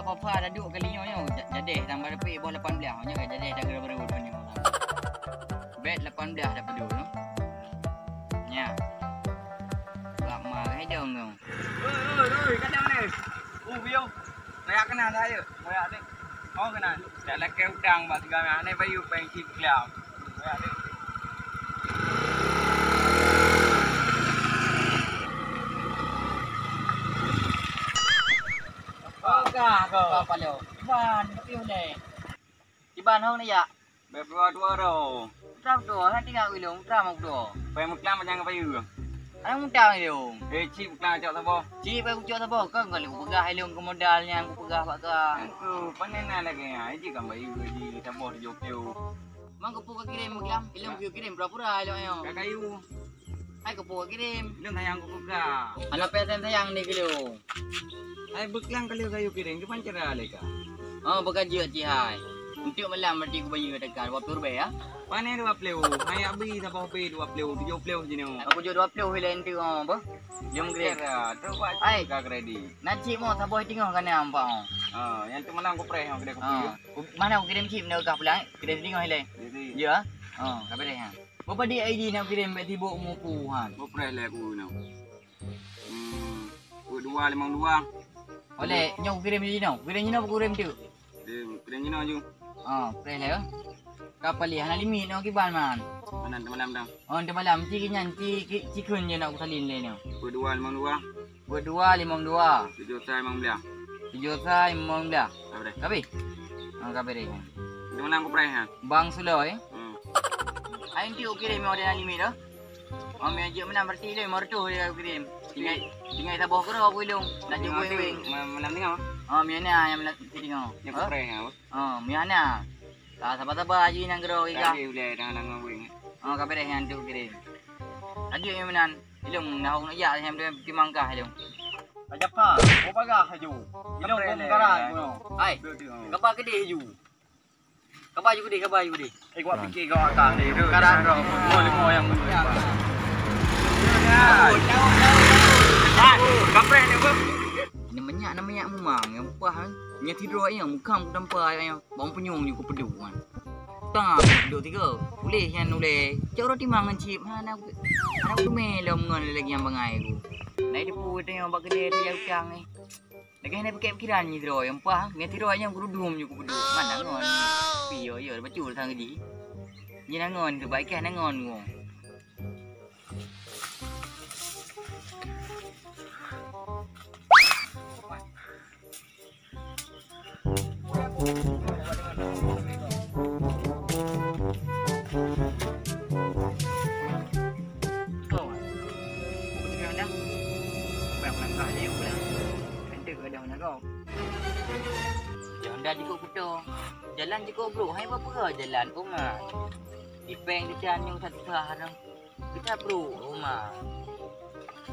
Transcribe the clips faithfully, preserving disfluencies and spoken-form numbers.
Papa dah duek kali nyoe nyoe. Ja-, jadeh tambah dapet boh lapan belas. Nyoe ka jadeh dah geura-geura nyoe. Bet lapan belas dah padum nyoe. Nya. Bak ma gai dong nyoe. Oi, oi, oi, kadang ni. Uh, biyo. Rayak keunan rayak. Rayak ni. Oh, keunan. Dak lakée utang bak tiga mah. Ni bayu peng cit glam. Rayak ni. Peugah kau. Apa lo? Iban, tapi uleh. Iban hong ni ya. Bebro dua ro. Utang tu, hana tinggal ilong, utang mau tu. Pai muklam macam apa yu? Hana utang ilong. Eh, cik muklam cok sabo. Cik pai kucok sabo, kan kalau kupeugah ilong ke modal nyang kupeugah bak ka. Aku panen na lagi ya, ji kan bayu di sabo di Jokyo. Mang kupu ka kirim muklam, ilong kirim pura-pura ilong yo. Ka kayu. Hai kupu ka kirim. Ilong sayang kupu ka. Hana pesen sayang ni kilo. Hai beuklang kali kayu kirim, ke pancara leka. Oh, beuka jeuet cihai. Untuk malam berarti kubayeue dekat dua puluh ribèe ya. Pane dua puluh, hai abi saboh bi dua puluh, tujuh puluh jinoe. Aku jeuet dua puluh ilèe enteuk oh, apa? Jom kirim. Hai. Ka kredit. Nan cik mo saboh teungoh ka na ampa oh. Ha, yang tu malam kupreh yang kedai kopi. Ha. Mana aku kirim cik benda kah pulang? Kirim teungoh ilèe. Jadi. Ya. Ha, ka beres ha. Bapa di I D nak kirim bek sibuk mupu ha. Kupreh lé aku nyoe. Hmm, dua limong dua. Oleh nyoe kirim di sinoe. Kirim di sinoe kirim tu. Kirim, kirim di sinoe ju. Oh, kirim lah. Kapal ni hana limit nyoe kiban man. Mana temalam dah. Oh, temalam ci nyan ci ci kun je nak kusalin le nyoe. Dua limong dua. Dua limong dua. Tujuh sa limong belas. Tujuh sa limong belas. Apa deh? Tapi. Oh, kabe deh. Temalam kupreh ha. Bang Suloi. Hmm. Hai nanti kirim nyoe dah limit dah. Oh, mi ajak menang berarti le lima ratus dia kirim. Tinggai, tinggai saboh kero aku ilong. Nak jumpa wing-wing. Malam tengah. Oh, mi ana yang malam tengah. Yang kupreh ya. Oh, mi ana. Ah, sabar-sabar aja nang kero iga. Tadi boleh dah nang wing. Oh, kabe deh yang tu kirim. Lagi yang menan. Ilong nak nak ya yang dia timang kah ilong. Raja pa, kau bagah aju. Ilong kau mengkarai kuno. Hai. Kapa kedih aju. Kaba ju gede, kaba ju gede. Eh, gua fikir kau akan ni. Sekarang kau mau lima yang menurut. Ah, kapreh ni, bro. Ni minyak, ni minyak mumang yang upah kan. Nyat tidur yang mukam ku tampa yang bawang penyung ni ku pedu kan. Tang, dua tiga. Boleh yang nulai. Cak roti mangan chip. Ha, nak, nak aku melom ngon lagi yang bangai aku. Naik depu tu yang bak kedai tu yang utang ni. Lagèe hana pike pikiran nyi droe, nyang pah, ngon sidroe nyang keurudum nyoe kupeudum. Mana ngon? Pi yo, yo, bacut sang di. Nyi na ngon keu baik kah na ngon ngon. Keu Honda jikuk kuto. Jalan jikuk brok, hai peue jalan, Umat? Di péng teucan nyoe that susah nyoe. Geucat brok, Umat.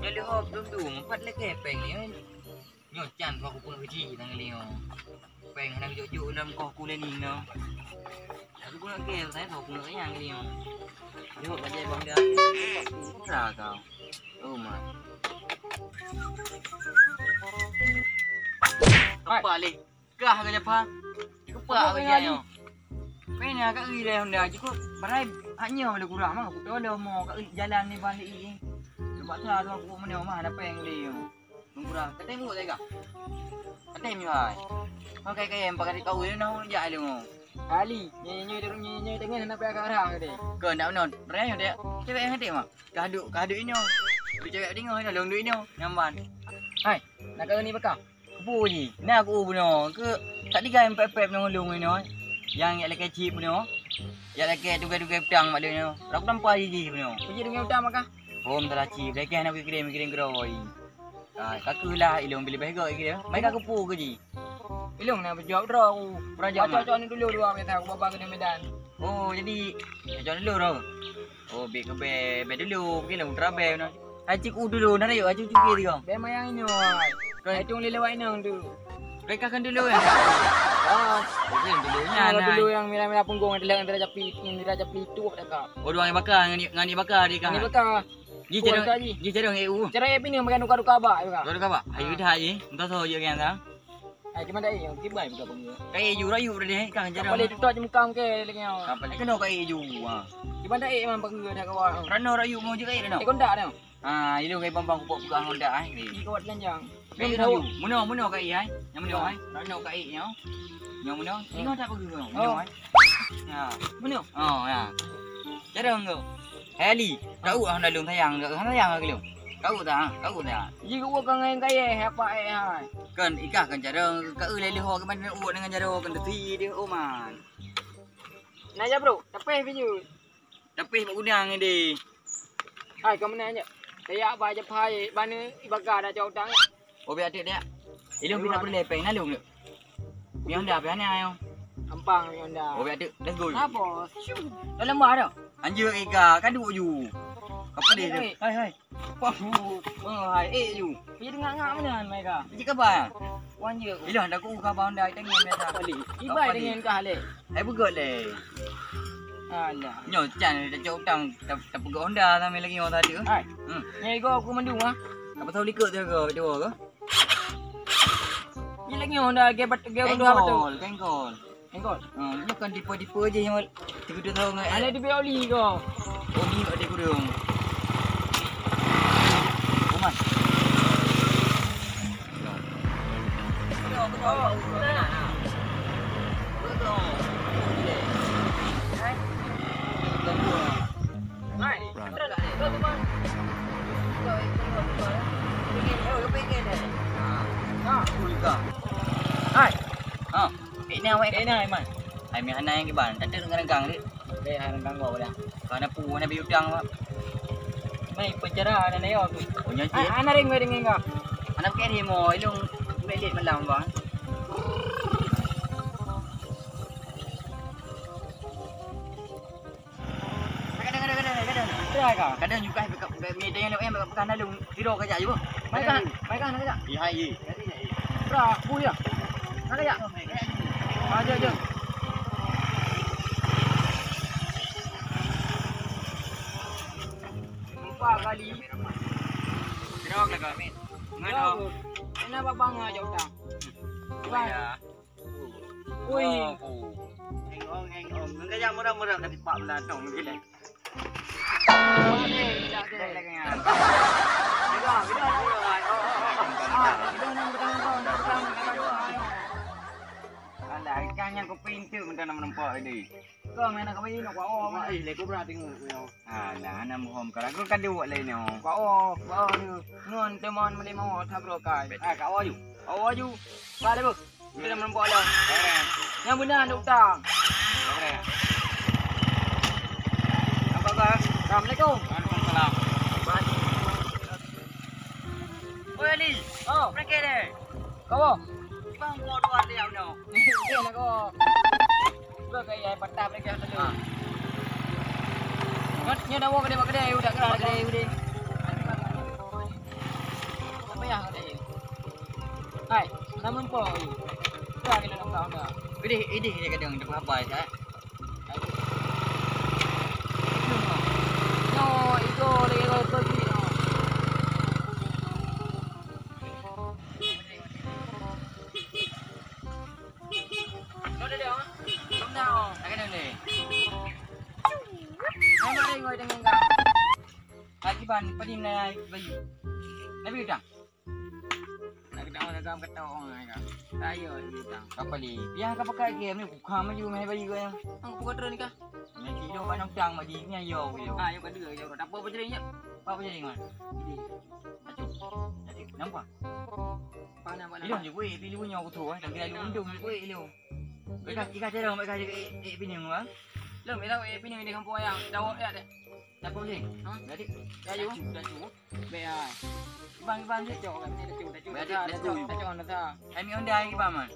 Nyoe leuhop dum-dum, pat lagèe péng nyoe. Nyoe can keu aku peungeut keuji nang lio. Péng hana geujok-jok lam koh kulening nyoe. Aku peungeut keu saya kau peungeut nyang lio. Leuhop bajèe bang dah. Putra kau. Umat. Hai. Apa leh? Kah ka Japa? Kupak ka nyoe. Pena ka ui lé Honda jikuk barai hak nyoe lé kurang mah. Aku toloh mo ka ui jalan ni ban di. Cuba tu aku meunyoe mah ada péng lé. Kurang. Katem buet lé ka. Katem nyoe hai. Pakai kain pakai kau ni nak jak lé mo. Ali, nyoe nyoe nyoe nyoe tengah nak pakai arah ke deh. Kau nak non. Berai nyoe dek. Cewek yang katem mah. Kaduk kaduk inyoe. Cewek inyoe, long duit inyoe. Nyaman. Hai, nak kau ni bekah. Kubu ji. Na aku bunoe ke tak digai pep-pep ngon lôn inoe. Yang yak lakée cit bunoe. Yak lakée tugai-tugai utang mak lôn nyoe. Raku tampa ji ji bunoe. Kuji dengan utang maka. Hom salah cit. Lakée hana kukirim-kirim keudroe. Ah, ka keuh lah ilong bilih beh gok kirim. Mai ka kupu ke ji. Ilong na bejawab droe aku. Pura jawab. Cocok ni dulu dua meter aku baba ke Medan. Oh, jadi cocok dulu droe. Oh, bèk keu bèe, bèe dulu, mungkin lôn teurabèe nyoe. Hai cit u dulu, na rayeuk, hai cit u cukée tiga. Bèe mayang inyoe. Hai tung lé lewat inong tu. Bèe ka kheun dulu ya. Oh, mungkin dulu nyan. Kalau dulu yang merah-merah punggung ada lewat antara japi, antara japi tu dah ka. Oh, dua yang baka ngan ngan baka di ka. Ni baka. Ji cerong, ji cerong e u. Cara e pini makan duka-duka ba ka. Duka-duka ba. Ayo dah ji. Entah so je kan. Ai, kiban dak ék, kiban buka peungeuh. Ka ék ju rayeuk dah deh, ka jarang. Boleh tutup je muka ke lagi nyoe. Ka boleh kena ka ék ju. Ha. Kiban dak ék memang peungeuh dah kawan. Rano rayeuk mau je ka ék rano. Eh, kondak dah. Ha, ilong ka bang-bang kupok buka Honda ai. Ih, kawat lanjang. Ka ék rano. Meunoe, meunoe ka ék ai. Nyang meunoe ai. Rano ka ék nyoe. Nyang meunoe. Ingat tak peungeuh? Meunoe ai. Ha. Meunoe. Oh, ya. Jarang tu. Hai Ali, tahu ah dah lôn sayang, dah sayang lagi lôn. Tahu tak? Tahu tak? Ji geuwoe ka ngon kayèe, hai apa eh hai? Kan ikah kan cara ka eu lé leuho ke mana uwak dengan cara kan teusi dia, oh man. Nah, ya, bro, tapéh biju. Tapéh bak gudang ni deh. Hai, kamu nanya. Kayak apa aja pai, bana ibaga dah cok utang. Oh, biar adik dia. Ilong pina perlu lepeng, nalung dia. Mi Honda, pihak ni ayo. Gampang mi Honda. Oh, biar adik. Let's go. Apa? Dalam bar dah. Anjir, Ega, kaduk ju. Apa dia tu? Hai, hai. Wah, oh, hai, eh, ju. Dia dengar ngak mana mereka? Dia kabar. Wan je. Ilah, dah aku kabar Honda, tengok biasa. Ibai dengan kah leh. Hai, begot leh. Alah. Nyoe can dah cok utang, tak peugah Honda sampai lagi orang tadi. Hai. Hmm. Nyai go aku mandum ah. Apa tahu likot tu ke, dua ke? Ni lagi orang dah gebat, gebat dua betul. Kengkol, kengkol. Kengkol. Ha, ni kan tipe-tipe je yang tiga tahun ngai. Ada di oli ko. Oh, ni ada kurung. Oman. Hai. Ha. Ini awak. Ini awak, Man. Hai, mi hana yang kiban. Tadi dengan renggang ni. Deh, renggang gua dah. Karena pu, hana bi utang, Pak. Mai penjara ada neo tu. Oh, nyan cit. Ana ring, ring, ring, ring. Anak kiri mo, ilung belit malam, Bang. Kadang, kadang, kadang, kadang. Try ka? Kadang juga, mi tanya lewat yang pekan lalu. Tidur kerja juga. Mai ka, mai ka, nak kerja? Iya, iya. Bra, bu ya. Nak kerja? Aja, aja. Empat kali. Tidur kerja, Min. Ngano? Kenapa bang aja utang? Bang. Iya. Ui. Heng ong, heng ong. Nggak yang murah-murah dari empat belas tahun mungkin, eh. Alah, ikan yang kupintu minta nama nampak tadi. Kau main nak kawin nak kau. Ai, le kau berarti ngau. Alah, nama hom kau. Aku kan dua lain nyo. Kau, kau ni. Ngon teman meuli mau tak berokai. Ah, kau aju. Kau aju. Balik, Bu. Kita main bola. Yang benar ada utang. Apa kau? Assalamualaikum. Waalaikumsalam. Oi, Ali. Oh. Mereka deh. Kau? Bang, buat dua dia, no. Dia nak kau. Gua kayak patah mereka selalu. Ha. Nyo dah bawa kedai, kedai, udah kelar kedai, udah. Apa ya kedai? Hai, namun po. Dah kena nongkrong dah. Idih, idih dia kadang dia berapa ya? No, itu lagi kalau pergi. No, dia dia. Belum dah. Tak kena ni. Nama dia kau dengan kau? Lagi ban, pedih nak bayi. Nabi dah. Nak kena orang dalam kata orang ai ka. Tayo ni tang. Apa ni? Yang ka pakai game ni bukan maju main bayi kau yang. Ang buka terus ni kah? Nanti dia banyak utang maju ni ayo aku yo. Ah, yo kada yo. Tak apa apa jadi ni. Apa jadi man? Jadi. Jadi nampak. Pandang pandang. Ilong je buat pilih punya aku tu eh. Tapi lalu undung je buat ilong. Ikan ikan terang ikan je eh bini ngah. Lom ila eh bini di kampung ayang. Jawab ya dek. Tak boleh. Ha? Jadi. Ya ju. Dah ju. Bèk ai. Bang, bang, dia cok kat sini, dah cok, dah cok, dah cok, dah cok, dah cok. Hai, mi Honda lagi, Bang, man.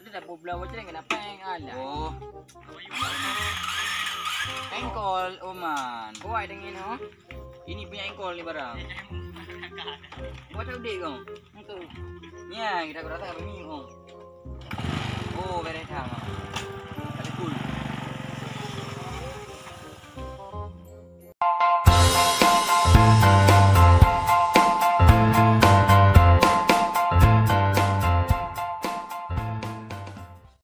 Ada dah bola macam ni, kena peng, alah. Oh. Engkol, oh, man. Kau ada ngin, oh? Ini punya engkol ni barang. Buat tak dek kau? Itu. Ni, kita rasa kami, oh. Oh, beres dah, man.